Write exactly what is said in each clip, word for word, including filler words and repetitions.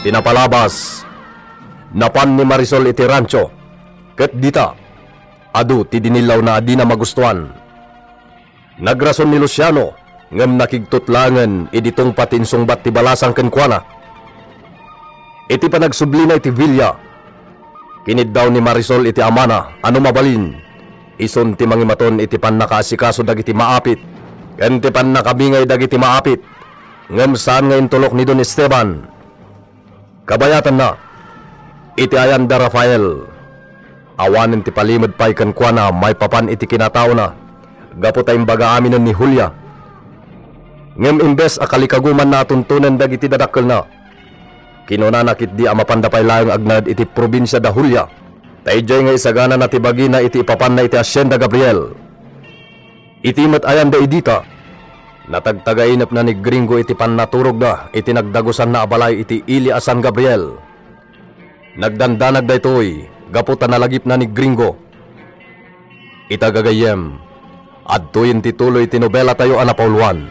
Ti napalabas, napan ni Marisol iti rancho, ket dita, adu ti dinillawna a dina magustuan. Nagrason ni Luciano, ngem nakigtut laengen idi tungpa ti insungbat ti balasang kenkuana. Iti panagsublina iti villa, kiniddaw ni Marisol iti amana a no mabalin, isun ti mangimaton iti pannakaasikaso dagiti maapit ken ti pannakabingay dagiti maapit, ngem saan nga intulok ni Don Esteban. Kabayatanna, iti ayan da Rafael, awanen ti palimed pay kenkuana maipapan iti kinataona, gapu ta imbaga aminen ni Julia. Ngem imbes a kalikagumanna a tuntonen dagiti dadakkelna, kinunana ketdi a mapanda pay laeng agnaed iti probinsia da Julia, ta idiay nga isaganana ti bagina iti ipapanna iti Hacienda Gabriel. Iti met ayan da Edita, natagtagainepna ni Gringo iti pannaturogda iti nagdagusanna a balay iti ili a San Gabriel. Nagdandanag daytoy gapu ta nalagipna ni Gringo. Ita gagayyem, adtoyen ti tuloy ti nobelatayo a napauluan.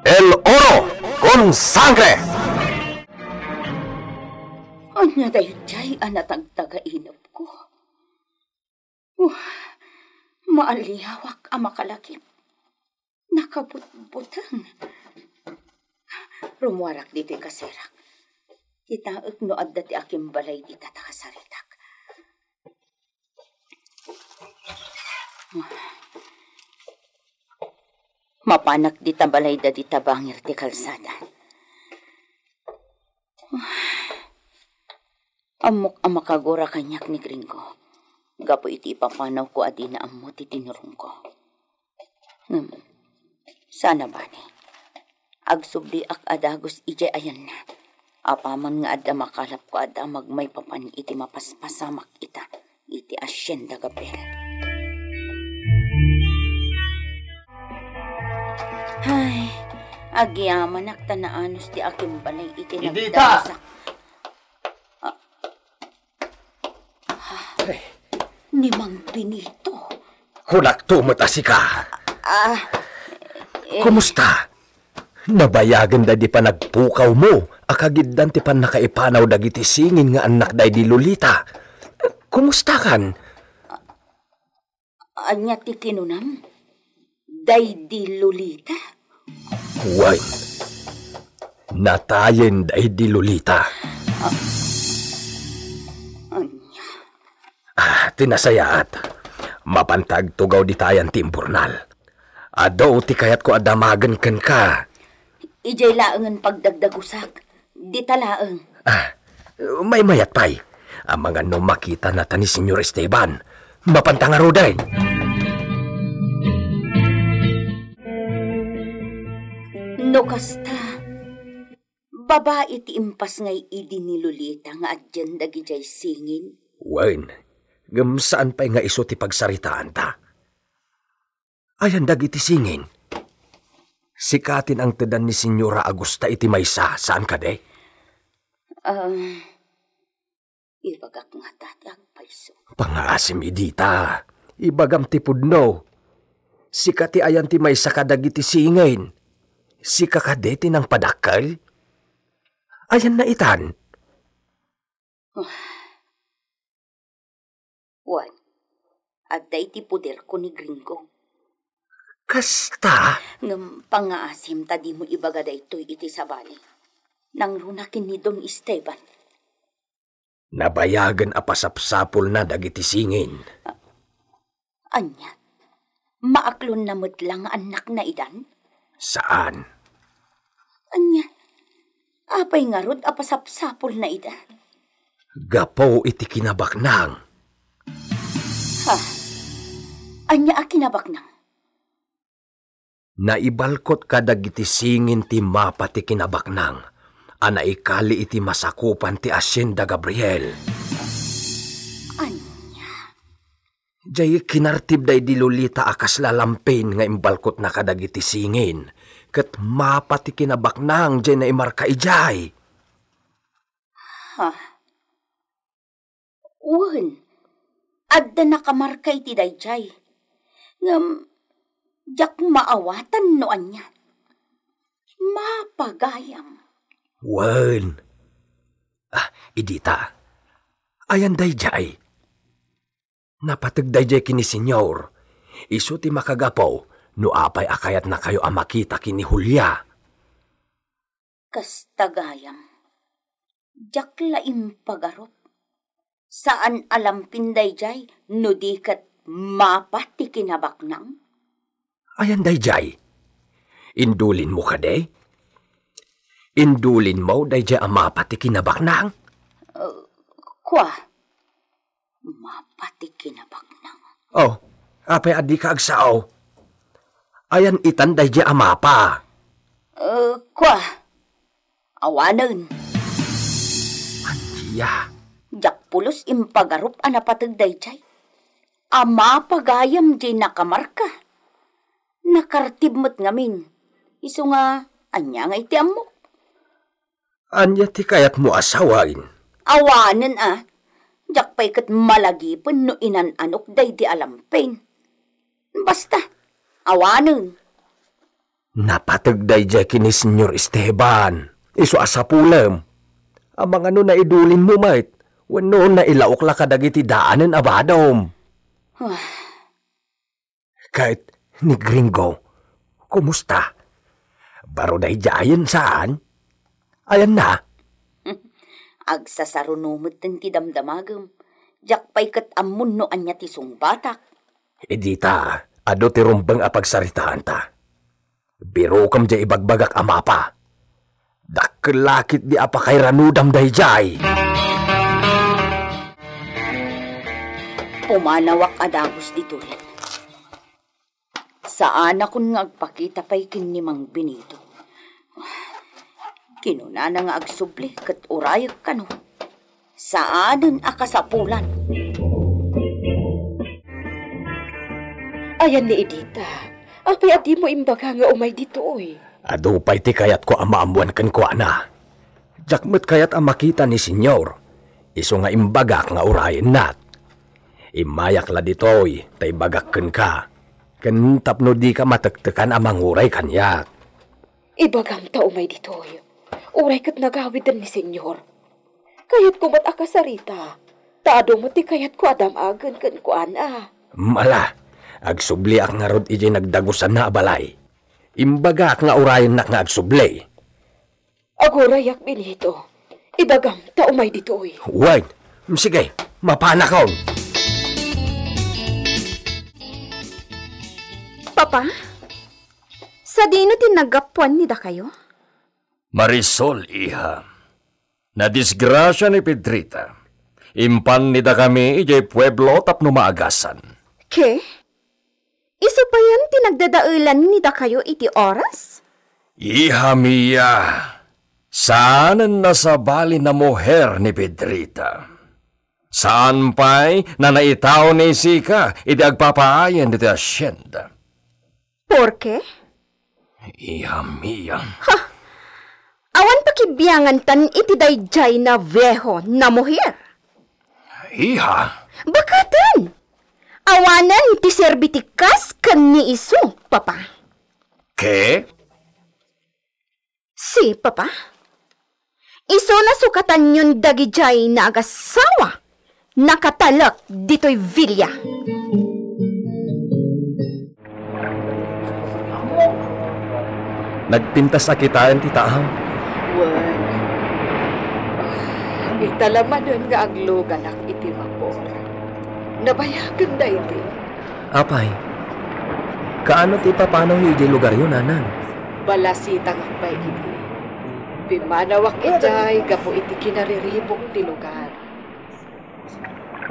El Oro con Sangre! Ania daydiay a natagtagainepko? Uh, maaliawak a makalagip. Nakabutbuteng. Rummuarak ditoy kaserak. Kitaek no adda ti akimbalay dita ta kasaritak. Mapanak dita balayda dita bangir ti kalsada. Ammok a makagura kaniak ni Gringo gapu iti ipapanawko a dina ammo ti tinurongko. Ngem, sana bani, agsubliak a dagus idiay ayanna, apaman nga adda makalapko a damag maipapan iti mapaspasamak ita iti Hacienda Gabriel. Ay, agyamanak ta naanus ti akimbalay iti Edita! Nagdagsak. Ni Mang Benito. Kunakto met a sika. Ah, eh. Kumusta? Nabayagen daydi panagpukawmo a kagiddan ti pannakaipanaw dagiti singin nga annak daydi Lolita. Kumustakan? Ania ti kinunam? Daydi Lolita? Wen, natayen daydi Lolita. Ah, ania? Ah, ti nasayaat, mapanta agtugaw ditayan ti imburnal. Adu ti kayatko a damagen kenka. Idiay laengen pagdagdagusak. Dita laeng. Ah, maymayat pay. Amangan no makitana ta ni Señor Esteban. Mapanta ngaruden. No kasta, babai ti impasngay idi ni Lolita nga adien dagidiay singin? Wen, ngem saan pay nga isu ti pagsaritaanta. Ayan dagiti singin. Sika ti nangtedan ni Señora Augusta iti maysa, saan kadi? Ah, ibagak ngata ti agpayso. Pangaasim idi ta. Ibagam ti pudno. Sika ti ayan ti maysa kadagiti singin. Sika kadi ti nangpadakkel? Ayanna itan? Wen, adda iti poderko ni Gringo. Kasta? Ngem pangaasim ta dimo ibaga daytoy iti sabali. Nangruna ken ni Don Esteban. Nabayagen a pasapsapulna dagiti singin. Ania? Maaklonna met la nga annakna idan? Saan. Ania? Apay ngarud a pasapsapulna ida? Gapu iti kinabaknang. Ha? Ania a kinabaknang? Naibalkot kadagiti singin ti mapa ti kinabaknang a naikali iti masakupan ti Hacienda Gabriel. Ania? Jay kinartib daydi Lolita a kasla lampin nga imbalkotna kadagiti singin, ket mapa ti kinabaknang jay naimarka idiay. Ha? Wen, adda nakamarka iti daydiay. Ngem, diak maawatan no ania. Mapa gayam. Wen. Ah, idi ta. Ayan daydiay. Napateg daydiay ken ni Señor. Isu ti makagapu no apay a kayatnakayo a makita ken ni Julia. Kasta gayam. Diak la impagarup. Saan a lampin daydiay no di ket mapa ti kinabaknang? Ayan daydiay? Indulinmo kadi? Indulinmo daydiay a mapa ti kinabaknang? Uh, kua, mapa ti kinabaknang. Oh, apay a dika agsao? Ayan itan daydiay a mapa? Uh, kua, awanen. Ania? Diak pulos impagarup a napateg daydiay. A mapa gayam diay nakamarka. Nakartib met ngamin. Isu nga, ania nga iti ammok? Ania ti kayatmo a sawen? Awanen a. Diak pay ket malagipen no inan-anok daydi a lampin. Basta, awanen. Napateg daydiay ken ni Señor Esteban. Isu a sapulem. Amangan no naidulinmo met, wenno nailaok la kadagiti daanen a badom. Ah. Ket ni Gringo, kumusta? Baro daydiayen saan? Ayanna? Agsasaruno metten ti damdamagem. Diak pay ket ammon no ania ti sungbatak. Idi ta, adu ti rumbeng a pagsaritaanta. Birokem diay ibagbagak a mapa. Dakkel la ketdi a pakairanudam daydiay. Pumanawak a dagus ditoy. Saanakon nga agpakita pay ken ni Mang Benito. Kinunana nga agsubli ket urayek kano. Saanen a kasapulan. Ayan ni Edita, apay a dimo imbaga nga umay ditoy? Adu pay ti kayatko a maammoan kenkuana. Diak met kayat a makita ni Señor. Isu nga imbagak nga urayennak. Immayak la ditoy ta ibagak kenka, ken tapno dika matektekan a manguray kaniak. Ibagam ta umay ditoy. Uray ket nagawiden ni Señor. Kayatko met a kasarita, ta adu met ti kayatko a dam-agen kenkuana. Ala, agsubliak ngarud idiay nagdagusanna a balay. Imbagak nga urayennak nga agsubli. Agurayak, Benito. Ibagam ta umay ditoy. Wen, sige, mapanakon. Papa, sadino ti naggapuan ni dakayo? Marisol, iha. Nadisgrasia ni Pedrita. Impan ni dakami idiay pueblo tapno maagasan. Ke? Isu payen ti nagdadaelan ni dakayo iti oras? Iha mia, saanen a sabali a muher ni Pedrita. Saan pay a naitao ni sika idi agpapaayan ditoy hacienda. Porke? Iha mia. Ha! Awan pakibiangantan iti daydiay a vieho a muher. Iha. Bakaten! Awanen ti serbi ti kas ken ni isu, Papa. Ke? Si, Papa. Isu a sukatanyon dagidiay a agasawa a nakatalek ditoy villa. Nagpintas a kitaen ti taaw. Wen. Ita la manen nga agluganak iti vapor. Nabayagen daydi. Apay, kaano ti ipapanawyo idiay lugaryo, Nanang? Balasitangak pay idi. Pimmanawak idiay gapu iti kinariribuk ti lugar.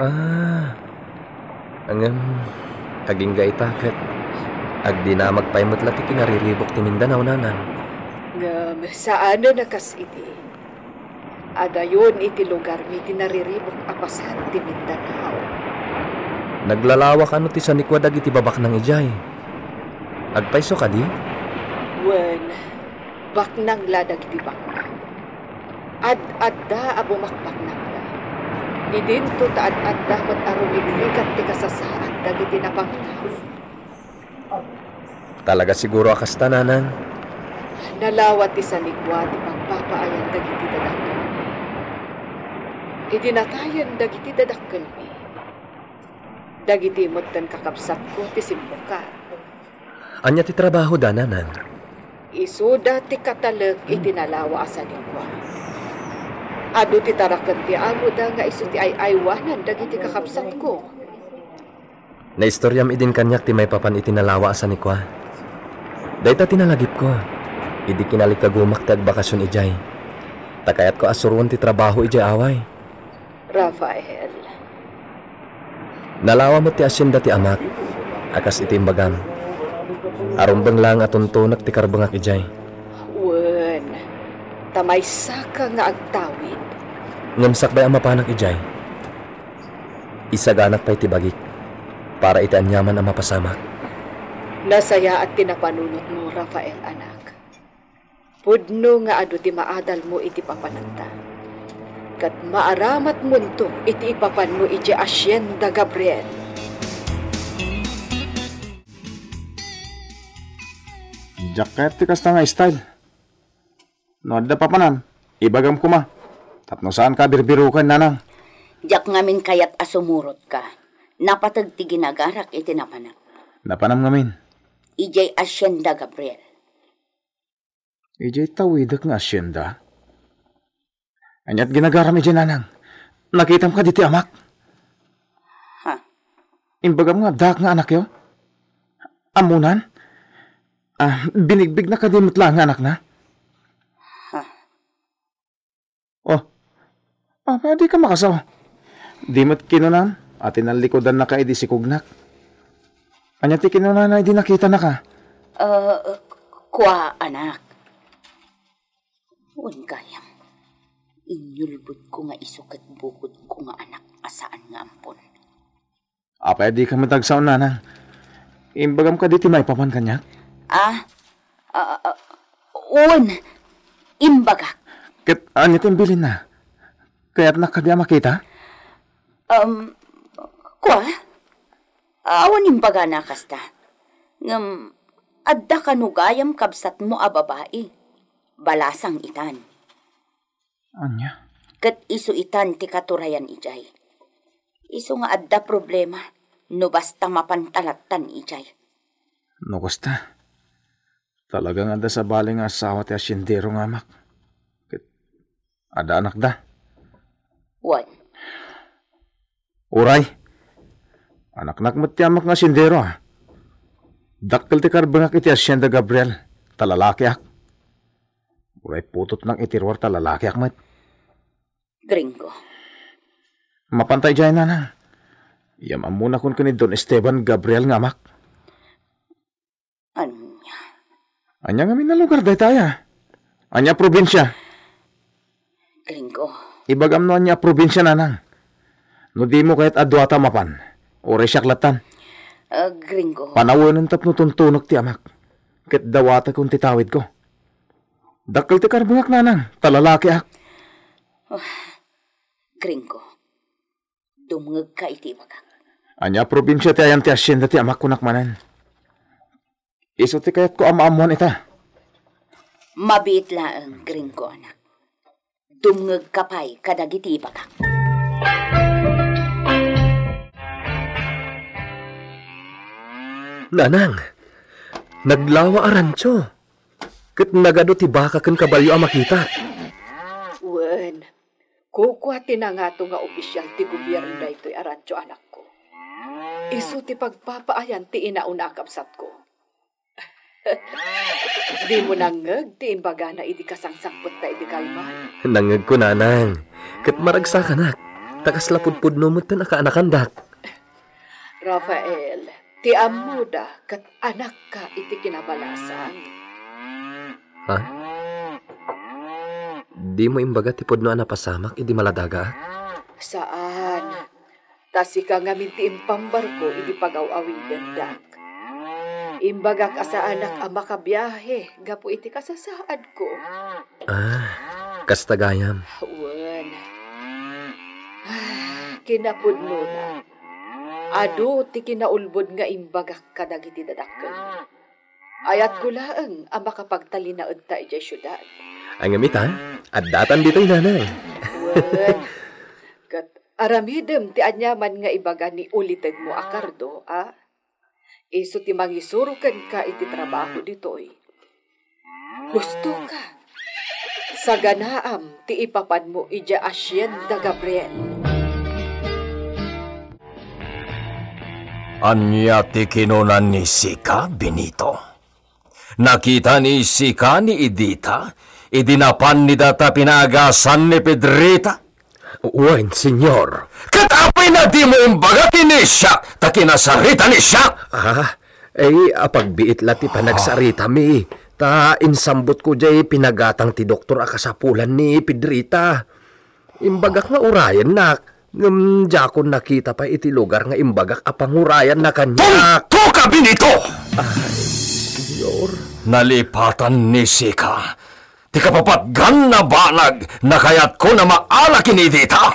Ah, ngem, agingga ita ket agdinamag pay met la ti kinariribuk ti Mindanao, Nanang. Ngem saanen a kas idi. Adayon iti lugarmi ti nariribuk a paset ti Mindanao. Naglalawak kano ti sanikua dagiti babaknang idiay? Agpayso kadi? Wen, baknang la dagiti baknang. Ad-adda a bumakbaknangda. Didinto ta ad-adda met a rumigrigat ti kasasaad dagiti napanglaw. Talaga siguro a kasta, Nanang. Nalawa ti sanikua ti pagpapaayan dagiti dadakkelmi. Idi natayen dagiti dadakkelmi, dagiti metten kakabsatko ti simmukar. Ania ti trabahoda, nanang? Isuda ti katalek iti nalawa a sanikua. Adu ti taraken ti amoda nga isu ti ay-aywanan dagiti kakabsatko. Naistoriam idin kaniak ti maipapan iti nalawa a sanikua. Dayta ti nalagipko. Idi kinalikagumak ti agbakasion idiay. Ta kayatko a suroen ti trabaho idiay away. Rafael. Nalawa met ti asienda ti amak, a kas iti imbagam. Arumbeng laeng a tuntunek ti karbengak idiay. Wen, ta maysaka nga agtawid. Ngem sakbay a mapanak idiay, isaganak pay ti bagik para iti aniaman a mapasamak. Nasayaat ti napanunotmo, Rafael, anak. Pudno nga adu ti maadalmo iti papananta. Ket maaramatmonto iti ipapanmo idiay Hacienda Gabriel. Diak kayat ti kasta nga style. No adda papanam, ibagam koma. Tapno saanka a birbiroken, nanang. Diak ngamin kayat a sumurotka. Napateg ti ginagarak iti napanak. Napanam ngamin. Idiay Hacienda Gabriel. Idiay tawidek nga hacienda? Aniat ginagaram idiay, nanang? Nakitam kadi ti amak? Ha? Imbagam nga addaak nga anakyo? Ammonan? Ah, binigbigna kadi met laeng nga anakna? Ha? Oh, apay a dika makasaw? Di met kinunam a tinallikudannaka idi sikognak. Ania ti kinunana idi nakitanaka? Ah, kua, anak. Wen gayam, inyulbodko nga isu ket bukodko nga anak a saan nga ampon. Apay a dika met agsaon, nanang? Imbagam kadi ti maipapan kaniak? Ah, ah, ah, wen, imbagak. Ket ania ti imbilinna? Kayatnak kadi a makita? Um, kua? Awan imbagana kasta. Ngem, adda kano gayam kabsatmo a babai. Balasang itan. Ania? Ket isu itan ti katurayan idiay. Isu nga adda problema no basta mapan ta lattan idiay. No kasta, talaga nga adda sabali nga asawa ti hasiendero nga amak. Ket adda anakda. Wen. Uray. Anaknak met ti amak nga hasiendero, a. Dakkel ti karbengak iti Hacienda Gabriel, ta lalakiak. Uray putotnak iti ruar ta lalakiak met. Gringo. Mapanta idiay, nanang. Yam-ammonakon ken ni Don Esteban Gabriel nga amak. Ania? Ania ngamin a lugar daytaya? Ania a probinsia? Gringo. Ibagam no ania a probinsia, nanang. No dimo kayat a duata a mapan, uray siak lattan. Ah, Gringo. Panawenen tapno tuntunek ti amak. Ket dawatakon ti tawidko. Dakkel ti karbengak, nanang, ta lalakiak. Ah, Gringo. Dumngegka iti ibagak. Ania a probinsia ti ayan ti hasienda ti amak, kunak manen? Isu ti kayatko a maammoan ita. Mabiit laeng, Gringo, anak. Dumngegka pay kadagiti ibagak. Nanang, naglawa a rancho. Ket nagadu ti baka ken kabalio a makita. Wen, kukua ti nangato nga opisial ti gobierno daytoy a rancho, anakko. Isu ti pagpapaayan ti inauna a kabsatko. Dimo nangngeg ti imbagana idi kasangsangpetta idi kalman? Nangngegko, nanang. Ket maragsakanak, ta kasla pudpudno metten a kaanakandak. Rafael, ti ammoda ket anakka iti kinabalasang. Ha? Dimo imbaga ti pudno a napasamak idi maladagaak? Saan. Ta sika ngamin ti impambarko idi pagaw-awidendak. Imbagak a saanak a makabiahe gapu iti kasasaadko. Ah, kasta gayam. Wen. Ah, kinapudnona, adu ti kinaulbod nga imbagak kadagiti dadakkelmi. Ayatko laeng a makapagtalinaedta idiay siudad. Ngem ita, addatan ditoy, nanang. Wen, ket aramidem ti aniaman nga ibaga ni ulitedmo a kardo, a? Isu ti mangisuro kenka iti trabaho ditoy. Husto ka. Saganaam ti ipapanmo idiay Hacienda Gabriel. Ania ti kinuna ni Sika, Benito? Nakita ni Sika ni Edita idi napan ni data pinaagasan ni Pedrita? Wen, Señor. Ket apay a dimo imbaga ken ni Siak ta kinasarita ni Siak? Ah, ay, apagbiit la ti panagsaritami. Ta insambotko diay pinagatang ti doktor a kasapulan ni Pedrita. Imbagak nga urayennak, ngem diakon nakita pay iti lugar nga imbagak a pangurayanna kaniak. Tumtuka, Benito! Ay, Señor. Nalipatan ni Sika ti kapapatgan a banag a kayatko a maala ken ni Edita.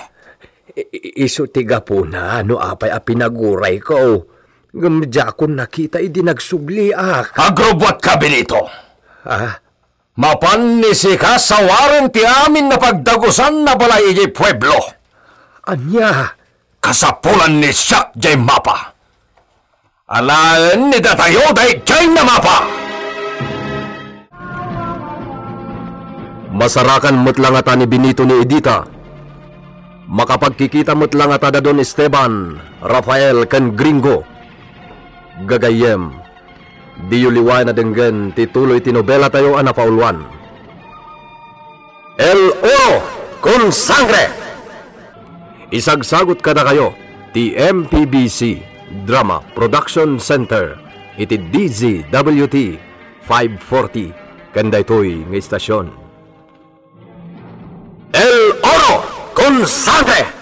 I-, i-, isu ti gapuna no apay a pinagurayko. Ngem diakon nakita idi nagsubliak. Agrubbuatka, Benito. Ah? Mapan ni Sika sawaren ti amin a pagdagusan a balay idiay pueblo. Ania? Kasapulan ni Siak diay mapa. Alaen ni datayo daydiay a mapa. Masarakan met la ngata ni Benito ni Edita. Makapagkikita met la ngata da Don Esteban, Rafael, ken Gringo. Gagayyem, diyo liwaen a denggen ti tuloy ti nobelatayo a napauluan. El Oro con Sangre! Isagsagut kadakayo ti M P B C Drama Production Center iti D Z W T five forty ken daytoy nga istasion. El Oro con Sangre!